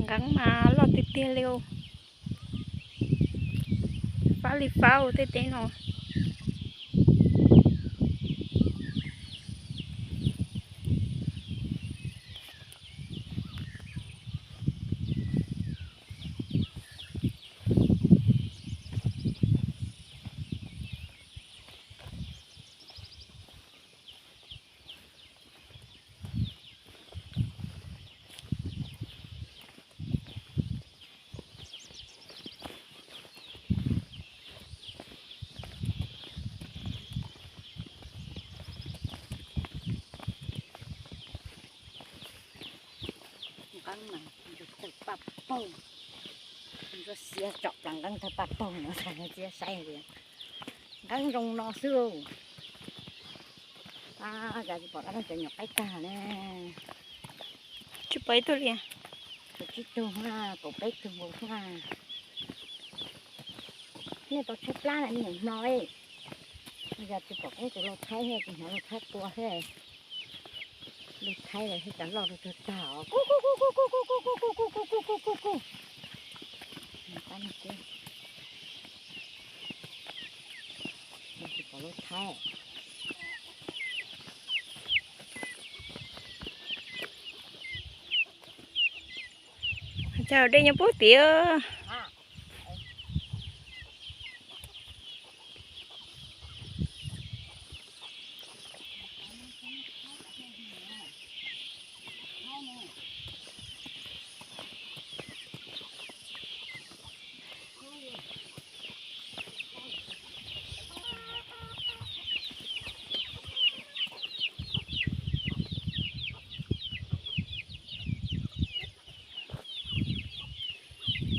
Nqeeb mas loj tiag tiag li, fab li fab tej teb no. Nqeeb mas ntsuag tawg paj paug, ntsuag xiab tsom plaws nqeeb tawg paj paug no, txiab saib li. Nqeeb zoo no xwb. Cas tsis pom dab laug cov nyuam qaib tag ne. Tsis pom ib tug li. Tsib tug, kaum peb tug nkaus xwb. Nej tau tshaib plab na, nej mus hno. Yog tsis pom qeeb tus lau thaib, tus hnov lau thaib tua thiab. Lau thaib los thiab cov loj tus tag tag os. Kuj kuj kuj kuj kuj kuj kuj kuj kuj kuj kuj kuj kuj kuj. Tsis pom lau thaib. Cas dej nyob pub tiag.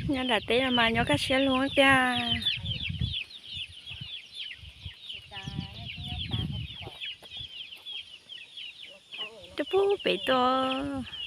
Nyob nram teb no mas nyob kaj siab lug tiag. Coj pub pem tuaj.